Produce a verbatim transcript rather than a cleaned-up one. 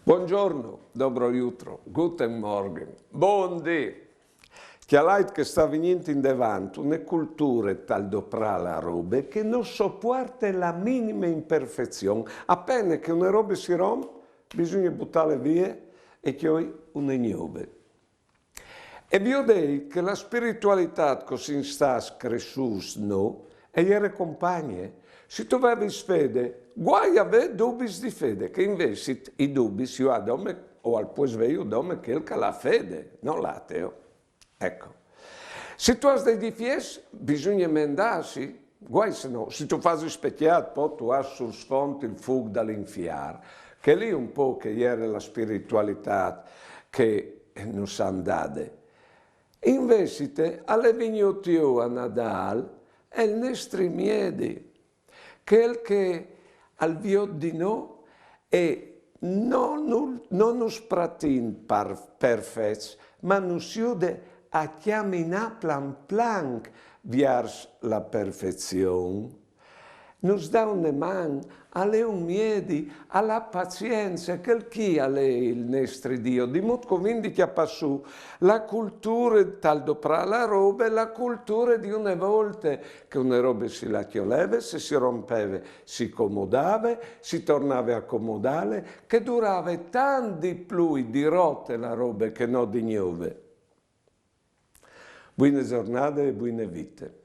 Buongiorno, dobro jutro, guten Morgen, bundì. Cjalait che sta vignint indevant une culture tal doprâ la robe che no sopuarte la minime imperfezion. A pene che une robe si romp, bisugne butâle vie e cjoi une gnove. E viodêt che la spiritualitât che o sin stâts cressûts nô e jere compagne. Se tu vevis fede, guai a vê dubis di fede, che invezit i dubis ju à dome, o al pues vê ju dome chel che al à fede, no l'ateo. Eco. Se tu âs dai difiets, bisugne mendâsi, guai se no, se tu fasis pecjât, po tu âs sul sfont il fûc dal infiar. Chê li un pôc e jere la spiritualitât che nus àn dade. Invezit al è vignût jù a Nadâl il nestri miedi, chel che al viôt di nô e no nu-, no nus pratint par-, perfets, ma nus jude a cjaminâ plan planc viers la perfezion. Nus dà une man, al è un miedi, al à pazience, chel chi al è il nestri Diu, di mût che o vin di cjapâ sù la culture tal doprâ la robe, la culture di une volte, che une robe se la cjoleve, se si rompeve, si comodave, si tornave a comodâle, che durave tant di plui di rote la robe che no di gnove. Buine zornade e buine vite.